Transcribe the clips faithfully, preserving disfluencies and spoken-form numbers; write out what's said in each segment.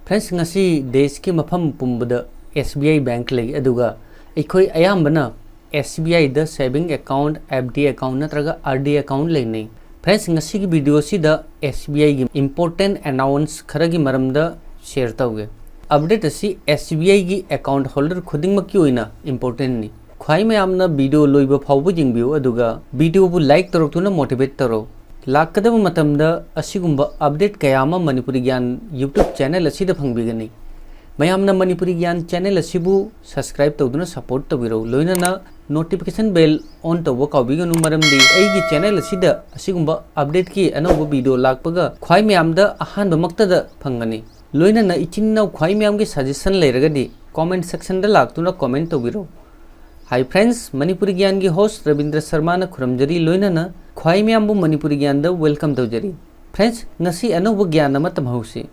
Friends, ꯉꯁꯤ ꯗꯦꯁꯀꯤ ꯃꯐꯝ ꯄꯨꯝꯕꯗ S B I bank ꯂꯩ, ꯑꯗꯨꯒ ꯑꯩꯈꯣꯏ ꯑꯌꯥꯝꯕꯅ S B I the saving account, F D account ꯅꯠꯇ꯭ꯔꯒ R D account ꯂꯩꯅꯩ꯫ Friends, ꯉꯁꯤꯒꯤ video ꯑꯁꯤꯗ S B I ꯒꯤ important announce ꯈꯔꯒꯤ ꯃꯔꯝꯗ share ꯇꯧꯒꯦ꯫ Update ꯑꯁꯤ S B I ꯒꯤ account holder ꯈꯨꯗꯤꯡꯃꯛꯀꯤ ꯑꯣꯏꯅ important ꯅꯤ꯫ ꯈ꯭ꯋꯥꯏ ꯃꯌꯥꯝꯅ video ꯂꯣꯏꯕ ꯐꯥꯎꯕ ꯌꯦꯡꯕꯤꯌꯨ, ꯑꯗꯨꯒ video ꯕꯨ like ꯇꯧꯔꯛꯇꯨꯅ motivate ꯇꯧꯔꯣ꯫ ꯂꯥꯛꯀꯗꯕ ꯃꯇꯝꯗ ꯑꯁꯤꯒꯨꯝꯕ update ꯀꯌꯥ ꯑꯃ ꯃꯅꯤꯄꯨꯔꯤ ꯒ꯭ꯌꯥꯟ YouTube channel ꯑꯁꯤꯗ ꯐꯪꯕꯤꯒꯅꯤ꯫ ꯃꯌꯥꯝꯅ ꯃꯅꯤꯄꯨꯔꯤ ꯒ꯭ꯌꯥꯟ channel ꯑꯁꯤꯕꯨ subscribe ꯇꯧꯗꯨꯅ support ꯇꯧꯕꯤꯔꯧ, ꯂꯣꯏꯅꯅ notification bell on ꯇꯧꯕ ꯀꯥꯎꯕꯤꯒꯅꯨ, ꯃꯔꯝꯗꯤ ꯑꯩꯒꯤ channel ꯑꯁꯤꯗ ꯑꯁꯤꯒꯨꯝꯕ update ꯀꯤ ꯑꯅꯧꯕ video ꯂꯥꯛꯄꯒ ꯈ꯭ꯋꯥꯏ ꯃꯌꯥꯝꯗ ꯑꯍꯥꯟꯕꯃꯛꯇꯗ ꯐꯪꯒꯅꯤ꯫ ꯂꯣꯏꯅꯅ ꯏꯆꯤꯟ ꯏꯅꯥꯎ ꯈ꯭ꯋꯥꯏ ꯃꯌꯥꯝꯒꯤ suggestion ꯂꯩꯔꯒꯗꯤ comment section ꯗ ꯂꯥꯛꯇꯨꯅ comment ꯇꯧꯕꯤꯔꯧ꯫ Hi friends, Manipuri ꯒ꯭ꯌꯥꯟꯒꯤ host Rabindra ꯁꯔꯃꯥꯅ ꯈꯨꯔꯨꯝꯖꯔꯤ, ꯂꯣꯏꯅꯅ ꯈ꯭ꯋꯥꯏ ꯃꯌꯥꯝꯕꯨ ꯃꯅꯤꯄꯨꯔꯤ ꯒ꯭ꯌꯥꯟꯗ welcome ꯇꯧꯖꯔꯤ꯫ Friends, ꯉꯁꯤ ꯑꯅꯧꯕ ꯒ꯭ꯌꯥꯟ ꯑꯃ ꯇꯝꯍꯧꯁꯤ꯫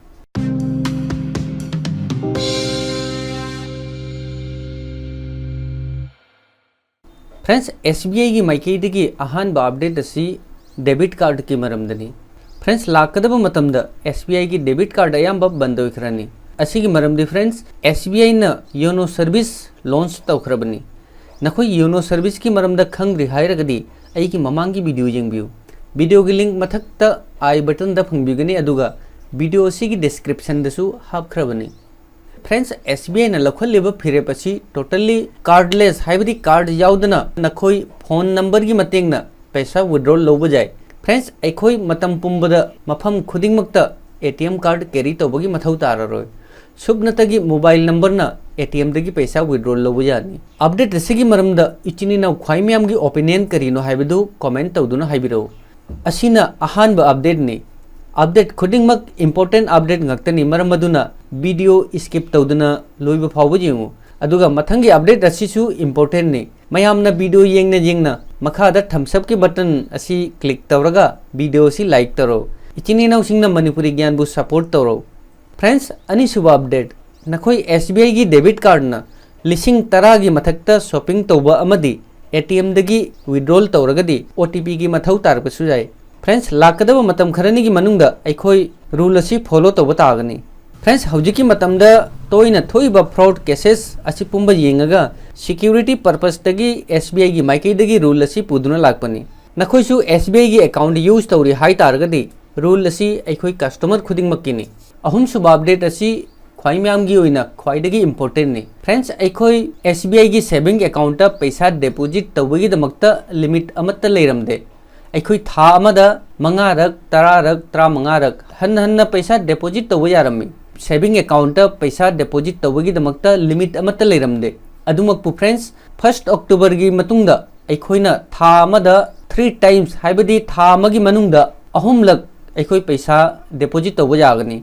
Friends, S B I ꯒꯤ ꯃꯥꯏꯀꯩꯗꯒꯤ ꯑꯍꯥꯟꯕ update ꯑꯁꯤ debit card ꯀꯤ ꯃꯔꯝꯗꯅꯤ꯫ Friends, ꯂꯥꯛꯀꯗꯕ ꯃꯇꯝꯗ S B I ꯒꯤ debit card ꯑꯌꯥꯝꯕ ꯕꯟꯗ ꯑꯣꯏꯈ꯭ꯔꯅꯤ꯫ ꯑꯁꯤꯒꯤ ꯃꯔꯝꯗꯤ friends, S B I ꯅ YONO service launch ꯇꯧꯈ꯭ꯔꯕꯅꯤ꯫ ꯅꯈꯣꯏ YONO service ꯀꯤ ꯃꯔꯝꯗ ꯈꯪꯗ꯭ꯔꯤ ꯍꯥꯏꯔꯒꯗꯤ ꯑꯩꯒꯤ ꯃꯃꯥꯡꯒꯤ video ꯌꯦꯡꯕꯤꯌꯨ꯫ Video ꯒꯤ link ꯃꯊꯛꯇ I button ꯗ ꯐꯪꯕꯤꯒꯅꯤ, ꯑꯗꯨꯒ video ꯑꯁꯤꯒꯤ description ꯗꯁꯨ ꯍꯥꯞꯈ꯭ꯔꯕꯅꯤ꯫ Friends, S B I ꯅ ꯂꯧꯈꯠꯂꯤꯕ ꯐꯤꯔꯦꯞ ꯑꯁꯤ totally cardless, ꯍꯥꯏꯕꯗꯤ card ꯌꯥꯎꯗꯅ ꯅꯈꯣꯏ phone number ꯒꯤ ꯃꯇꯦꯡꯅ ꯄꯩꯁꯥ withdraw ꯂꯧꯕ ꯌꯥꯏ꯫ Friends, ꯑꯩꯈꯣꯏ ꯃꯇꯝ ꯄꯨꯝꯕꯗ ꯃꯐꯝ ꯈꯨꯗꯤꯡꯃꯛꯇ A T M card carry ꯇꯧꯕꯒꯤ ꯃꯊꯧ ꯇꯥꯔꯔꯣꯏ꯫ ꯁꯨꯞꯅꯇꯒꯤ mobile number ꯅ A T M ꯗꯒꯤ ꯄꯩꯁꯥ withdraw ꯂꯧꯕ ꯌꯥꯅꯤ꯫ Update ꯑꯁꯤꯒꯤ ꯃꯔꯝꯗ ꯏꯆꯤꯟ ꯏꯅꯥꯎ ꯈ꯭ꯋꯥꯏ ꯃꯌꯥꯝꯒꯤ opinion ꯀꯔꯤꯅꯣ ꯍꯥꯏꯕꯗꯨ comment ꯇꯧꯗꯨꯅ ꯍꯥꯏꯕꯤꯔꯛꯎ꯫ ꯑꯁꯤꯅ ꯑꯍꯥꯟꯕ update ꯅꯤ꯫ Update ꯈꯨꯗꯤꯡꯃꯛ important update ꯉꯥꯛꯇꯅꯤ, ꯃꯔꯝ ꯑꯗꯨꯅ video skip ꯇꯧꯗꯅ ꯂꯣꯏꯕ ꯐꯥꯎꯕ ꯌꯦꯡꯉꯨ꯫ ꯑꯗꯨꯒ ꯃꯊꯪꯒꯤ update ꯑꯁꯤꯁꯨ important ꯅꯤ꯫ ꯃꯌꯥꯝꯅ video ꯌꯦꯡꯅ ꯌꯦꯡꯅ ꯃꯈꯥꯗ thumbs up ꯀꯤ button ꯑꯁꯤ click ꯇꯧꯔꯒ video ꯑꯁꯤ like ꯇꯧꯔꯣ꯫ ꯏꯆꯤꯟ ꯏꯅꯥꯎꯁꯤꯡꯅ ꯃꯅꯤꯄꯨꯔꯤ ꯒ꯭ꯌꯥꯟꯕꯨ support ꯇꯧꯔꯣ꯫ Friends, ꯑꯅꯤꯁꯨꯕ update, ꯅꯈꯣꯏ S B I ꯒꯤ debit card ꯅ ꯂꯤꯁꯤꯡ ꯇꯔꯥꯒꯤ ꯃꯊꯛꯇ shopping ꯇꯧꯕ ꯑꯃꯗꯤ A T M ꯗꯒꯤ withdrawal ꯇꯧꯔꯒꯗꯤ O T P ꯒꯤ ꯃꯊꯧ ꯇꯥꯔꯛꯄꯁꯨ ꯌꯥꯏ꯫ Friends, ꯂꯥꯛꯀꯗꯕ ꯃꯇꯝ ꯈꯔꯅꯤꯒꯤ ꯃꯅꯨꯡꯗ ꯑꯩꯈꯣꯏ rule ꯑꯁꯤ follow ꯇꯧꯕ ꯇꯥꯒꯅꯤ꯫ Friends, ꯍꯧꯖꯤꯛꯀꯤ ꯃꯇꯝꯗ ꯇꯣꯏꯅ ꯊꯣꯛꯏꯕ fraud cases ꯑꯁꯤ ꯄꯨꯝꯕ ꯌꯦꯡꯉꯒ security purposeꯇꯒꯤ S B Iꯒꯤ ꯃꯥꯏꯀꯩꯗꯒꯤ rule ꯑꯁꯤ ꯄꯨꯗꯨꯅ ꯂꯥꯛꯄꯅꯤ꯫ ꯅꯈꯣꯏꯁꯨ S B Iꯒꯤ account use ꯇꯧꯔꯤ ꯍꯥꯏ ꯇꯥꯔꯒꯗꯤ rule ꯑꯁꯤ ꯑꯩꯈꯣꯏ customer ꯈꯨꯗꯤꯡꯃꯛꯀꯤꯅꯤ꯫ ꯑꯍꯨꯝꯁꯨꯕ update ꯑꯁꯤ ꯈ꯭ꯋꯥꯏ ꯃꯌꯥꯝꯒꯤ ꯑꯣꯏꯅ ꯈ꯭ꯋꯥꯏꯗꯒꯤ importantꯅꯤ꯫ Friends, ꯑꯩꯈꯣꯏ S B Iꯒꯤ saving accountꯇ ꯄꯩꯁꯥ deposit ꯇꯧꯕꯒꯤꯗꯃꯛꯇ limit ꯑꯃꯠꯇ ꯂꯩꯔꯝꯗꯦ꯫ ꯑꯩꯈꯣꯏ ꯊꯥ ꯑꯃꯗ ꯃꯉꯥꯔꯛ, ꯇꯔꯥꯔꯛ, ꯇꯔꯥꯃꯉꯥꯔꯛ ꯍꯟꯅ ꯍꯟꯅ ꯄꯩꯁꯥ deposit ꯇꯧꯕ ꯌꯥꯔꯝꯃꯤ꯫ Saving accountꯇ ꯄꯩꯁꯥ deposit ꯇꯧꯕꯒꯤꯗꯃꯛꯇ limit ꯑꯃꯠꯇ ꯂꯩꯔꯝꯗꯦ꯫ ꯑꯗꯨꯃꯛꯄꯨ friends, first Octoberꯒꯤ ꯃꯇꯨꯡꯗ ꯑꯩꯈꯣꯏꯅ ꯊꯥ ꯑꯃꯗ three times, ꯍꯥꯏꯕꯗꯤ ꯊꯥ ꯑꯃꯒꯤ ꯃꯅꯨꯡꯗ ꯑꯍꯨꯝꯂꯛ ꯑꯩꯈꯣꯏ ꯄꯩꯁꯥ deposit ꯇꯧꯕ ꯌꯥꯒꯅꯤ꯫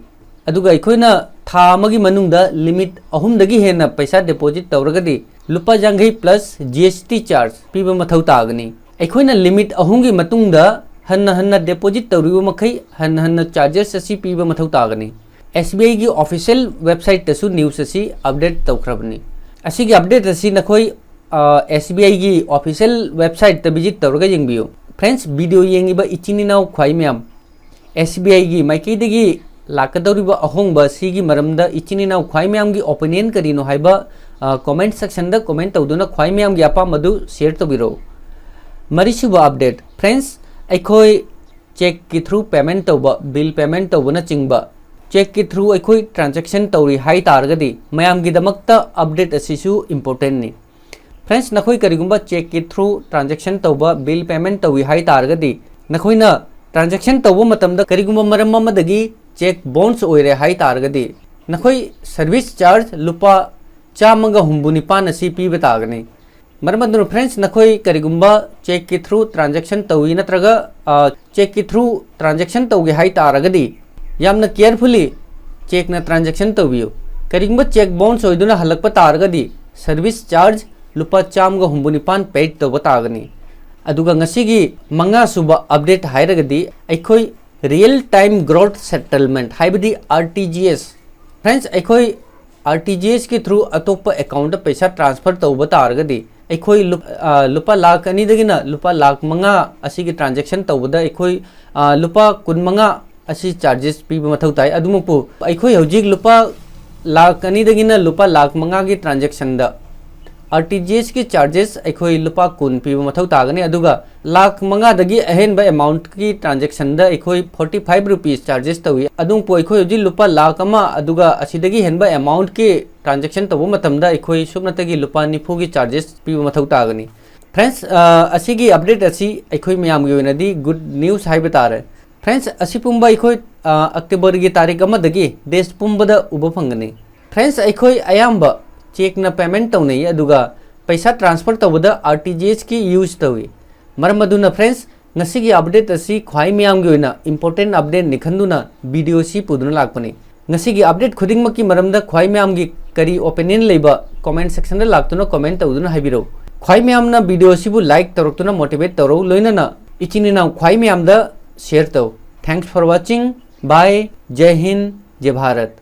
ꯑꯗꯨꯒ ꯑꯩꯈꯣꯏꯅ ꯊꯥ ꯑꯃꯒꯤ ꯃꯅꯨꯡꯗ limit ꯑꯍꯨꯝꯗꯒꯤ ꯍꯦꯟꯅ ꯄꯩꯁꯥ deposit ꯇꯧꯔꯒꯗꯤ ꯂꯨꯄꯥ ꯌꯥꯡꯈꯩ plus G S T charge ꯄꯤꯕ ꯃꯊꯧ ꯇꯥꯒꯅꯤ꯫ ꯑꯩꯈꯣꯏꯅ limit ꯑꯍꯨꯝꯒꯤ ꯃꯇꯨꯡꯗ ꯍꯟꯅ ꯍꯟꯅ deposit ꯇꯧꯔꯤꯕ ꯃꯈꯩ ꯍꯟꯅ ꯍꯟꯅ charges ꯑꯁꯤ ꯄꯤꯕ ꯃꯊꯧ ꯇꯥꯒꯅꯤ꯫ S B Iꯒꯤ official websiteꯇꯁꯨ news ꯑꯁꯤ update ꯇꯧꯈ꯭ꯔꯕꯅꯤ꯫ ꯑꯁꯤꯒꯤ update ꯑꯁꯤ ꯅꯈꯣꯏ, ꯑ, S B Iꯒꯤ official websiteꯇ visit ꯇꯧꯔꯒ ꯌꯦꯡꯕꯤꯌꯨ꯫ Friends, video ꯌꯦꯡꯉꯤꯕ ꯏꯆꯤꯟ ꯏꯅꯥꯎ ꯈ꯭ꯋꯥꯏ ꯃꯌꯥꯝ, S B Iꯒꯤ ꯃꯥꯏꯀꯩꯗꯒꯤ ꯂꯥꯛꯀꯗꯧꯔꯤꯕ ꯑꯍꯣꯡꯕ ꯑꯁꯤꯒꯤ ꯃꯔꯝꯗ ꯏꯆꯤꯟ ꯏꯅꯥꯎ ꯈ꯭ꯋꯥꯏ ꯃꯌꯥꯝꯒꯤ opinion ꯀꯔꯤꯅꯣ ꯍꯥꯏꯕ, ꯑ, comment sectionꯗ comment ꯇꯧꯗꯨꯅ ꯈ꯭ꯋꯥꯏ ꯃꯌꯥꯝꯒꯤ ꯑꯄꯥꯝꯕꯗꯨ share ꯇꯧꯕꯤꯔꯛꯎ꯫ ꯃꯔꯤꯁꯨꯕ update, friends, ꯑꯩꯈꯣꯏ chequeꯀꯤ through payment ꯇꯧꯕ, bill payment ꯇꯧꯕꯅꯆꯤꯡꯕ, chequeꯀꯤ through ꯑꯩꯈꯣꯏ transaction ꯇꯧꯔꯤ ꯍꯥꯏ ꯇꯥꯔꯒꯗꯤ ꯃꯌꯥꯝꯒꯤꯗꯃꯛꯇ update ꯑꯁꯤꯁꯨ importantꯅꯤ꯫ Friends, ꯅꯈꯣꯏ ꯀꯔꯤꯒꯨꯝꯕ chequeꯀꯤ through transaction ꯇꯧꯕ, bill payment ꯇꯧꯏ ꯍꯥꯏ ꯇꯥꯔꯒꯗꯤ ꯅꯈꯣꯏꯅ transaction ꯇꯧꯕ ꯃꯇꯝꯗ ꯀꯔꯤꯒꯨꯝꯕ ꯃꯔꯝ ꯑꯃꯗꯒꯤ cheque bounce ꯑꯣꯏꯔꯦ ꯍꯥꯏ ꯇꯥꯔꯒꯗꯤ ꯅꯈꯣꯏ service charge ꯂꯨꯄꯥ ꯆꯥꯝꯃꯒ ꯍꯨꯝꯐꯨ ꯅꯤꯄꯥꯟ ꯑꯁꯤ ꯄꯤꯕ ꯇꯥꯒꯅꯤ꯫ ꯃꯔꯝ ꯑꯗꯨꯅ friends, ꯅꯈꯣꯏ ꯀꯔꯤꯒꯨꯝꯕ chequeꯀꯤ through transaction ꯇꯧꯏ ꯅꯠꯇ꯭ꯔꯒ, ꯑ, chequeꯀꯤ through transaction ꯇꯧꯒꯦ ꯍꯥꯏ ꯇꯥꯔꯒꯗꯤ ꯌꯥꯝꯅ carefully chequeꯅ transaction ꯇꯧꯕꯤꯌꯨ꯫ ꯀꯔꯤꯒꯨꯝꯕ cheque bounce ꯑꯣꯏꯗꯨꯅ ꯍꯜꯂꯛꯄ ꯇꯥꯔꯒꯗꯤ service charge ꯂꯨꯄꯥ ꯆꯥꯝꯃꯒ ꯍꯨꯝꯐꯨ ꯅꯤꯄꯥꯟ paid ꯇꯧꯕ ꯇꯥꯒꯅꯤ꯫ ꯑꯗꯨꯒ ꯉꯁꯤꯒꯤ ꯃꯉꯥꯁꯨꯕ update ꯍꯥꯏꯔꯒꯗꯤ ꯑꯩꯈꯣꯏ real time gross settlement ꯍꯥꯏꯕꯗꯤ R T G S꯫ Friends, ꯑꯩꯈꯣꯏ R T G Sꯀꯤ through ꯑꯇꯣꯞꯄ accountꯇ ꯄꯩꯁꯥ transfer ꯇꯧꯕ ꯇꯥꯔꯒꯗꯤ ꯑꯩꯈꯣꯏ ꯂꯨꯞ-, ꯑ, ꯂꯨꯄꯥ ꯂꯥꯈ ꯑꯅꯤꯗꯒꯤꯅ ꯂꯨꯄꯥ ꯂꯥꯈ ꯃꯉꯥ ꯑꯁꯤꯒꯤ transaction ꯇꯧꯕꯗ ꯑꯩꯈꯣꯏ, ꯑ, ꯂꯨꯄꯥ ꯀꯨꯟꯃꯉꯥ ꯑꯁꯤ ꯆꯥꯔꯖꯦꯁ ꯄꯤꯕ ꯃꯊꯧ ꯇꯥꯏ꯫ ꯑꯗꯨꯃꯛꯄꯨ ꯑꯩꯈꯣꯏ ꯍꯧꯖꯤꯛ ꯂꯨꯄꯥ ꯂꯥꯛ ꯑꯅꯤꯗꯒꯤꯅ ꯂꯨꯄꯥ ꯂꯥꯛ ꯃꯉꯥꯒꯤ ꯇ꯭ꯔꯥꯟꯖꯦꯛꯁꯟꯗ ꯑꯥꯔ ꯇꯤ ꯖꯤ ꯑꯦꯁꯀꯤ ꯆꯥꯔꯖꯦꯁ ꯑꯩꯈꯣꯏ ꯂꯨꯄꯥ ꯀꯨꯟ ꯄꯤꯕ ꯃꯊꯧ ꯇꯥꯒꯅꯤ꯫ ꯑꯗꯨꯒ ꯂꯥꯛ ꯃꯉꯥꯗꯒꯤ ꯑꯍꯦꯟꯕ ꯑꯦꯃꯥꯎꯟꯠꯀꯤ ꯇ꯭ꯔꯥꯟꯖꯦꯛꯁꯟꯗ ꯑꯩꯈꯣꯏ ꯐꯣꯔꯇꯤ ꯐꯥꯏꯚ ꯔꯨꯄꯤꯁ ꯆꯥꯔꯖꯦꯁ ꯇꯧꯏ꯫ ꯑꯗꯨꯃꯛꯄꯨ ꯑꯩꯈꯣꯏ ꯍꯧꯖꯤꯛ ꯂꯨꯄꯥ ꯂꯥꯛ ꯑꯃ ꯑꯗꯨꯒ ꯑꯁꯤꯗꯒꯤ ꯍꯦꯟꯕ ꯑꯦꯃꯥꯎꯟꯠꯀꯤ ꯇ꯭ꯔꯥꯟꯖꯦꯛꯁꯟ ꯇꯧꯕ ꯃꯇꯝꯗ ꯑꯩꯈꯣꯏ ꯁꯨꯞꯅꯇꯒꯤ ꯂꯨꯄꯥ ꯅꯤꯐꯨꯒꯤ ꯆꯥꯔꯖꯦꯁ ꯄꯤꯕ ꯃꯊꯧ ꯇꯥꯒꯅꯤ꯫ ꯐ꯭ꯔꯦꯟꯁ, ꯑ, ꯑꯁꯤꯒꯤ ꯑꯞꯗꯦꯠ ꯑꯁꯤ ꯑꯩꯈꯣꯏ ꯃꯌꯥꯝꯒꯤ ꯑꯣꯏꯅꯗꯤ ꯒꯨꯗ ꯅ꯭ꯌꯨꯁ ꯍꯥꯏꯕ ꯇꯥꯔꯦ꯫ ꯐ꯭ꯔꯦꯟꯁ, ꯑꯁꯤ ꯄꯨꯝꯕ ꯑꯩꯈꯣꯏ, ꯑ, ꯑꯣꯛꯇꯣꯕꯔꯒꯤ ꯇꯥꯔꯤꯛ ꯑꯃꯗꯒꯤ ꯗꯦꯁ ꯄꯨꯝꯕꯗ ꯎꯕ ꯐꯪꯒꯅꯤ꯫ ꯐ꯭ꯔꯦꯟꯁ, ꯑꯩꯈꯣꯏ ꯑꯌꯥꯝꯕ ꯆꯦꯛꯅ ꯄꯦꯃꯦꯟꯠ ꯇꯧꯅꯩ, ꯑꯗꯨꯒ ꯄꯩꯁꯥ ꯇ꯭ꯔꯥꯟꯁꯐꯔ ꯇꯧꯕꯗ ꯑꯥꯔ ꯇꯤ ꯖꯤ ꯑꯦꯁꯀꯤ ꯌꯨꯁ ꯇꯧꯏ꯫ ꯃꯔꯝ ꯑꯗꯨꯅ ꯐ꯭ꯔꯦꯟꯁ, ꯉꯁꯤꯒꯤ ꯑꯞꯗꯦꯠ ꯑꯁꯤ ꯈ꯭ꯋꯥꯏ ꯃꯌꯥꯝꯒꯤ ꯑꯣꯏꯅ ꯏꯝꯄꯣꯔꯇꯦꯟ ꯑꯞꯗꯦꯠꯅꯤ ꯈꯟꯗꯨꯅ ꯚꯤꯗꯤꯑꯣ ꯑꯁꯤ ꯄꯨꯗꯨꯅ ꯂꯥꯛꯄꯅꯤ꯫ ꯉꯁꯤꯒꯤ ꯑꯞꯗꯦꯠ ꯈꯨꯗꯤꯡꯃꯛꯀꯤ ꯃꯔꯝꯗ ꯈ꯭ꯋꯥꯏ ꯃꯌꯥꯝꯒꯤ ꯀꯔꯤ ꯑꯣꯄꯤꯅꯤꯌꯟ ꯂꯩꯕ ꯀꯣꯃꯦꯟꯠ ꯁꯦꯛꯁꯟꯗ ꯂꯥꯛꯇꯨꯅ ꯀꯣꯃꯦꯟꯠ ꯇꯧꯗꯨꯅ ꯍꯥꯏꯕꯤꯔꯛꯎ꯫ ꯈ꯭ꯋꯥꯏ ꯃꯌꯥꯝꯅ ꯚꯤꯗꯤꯑꯣ ꯑꯁꯤꯕꯨ ꯂꯥꯏꯛ ꯇꯧꯔꯛꯇꯨꯅ ꯃꯣꯇꯤꯚꯦꯠ ꯇꯧꯔꯧ, ꯂꯣꯏꯅꯅ ꯏꯆꯤꯟ ꯏꯅꯥꯎ ꯈ꯭ꯋꯥꯏ ꯃꯌꯥꯝꯗ ꯁꯤꯌꯔ ꯇꯧ꯫ Thanks for watching. Bye. ꯖꯩ Hind, ꯖꯩ Bharat.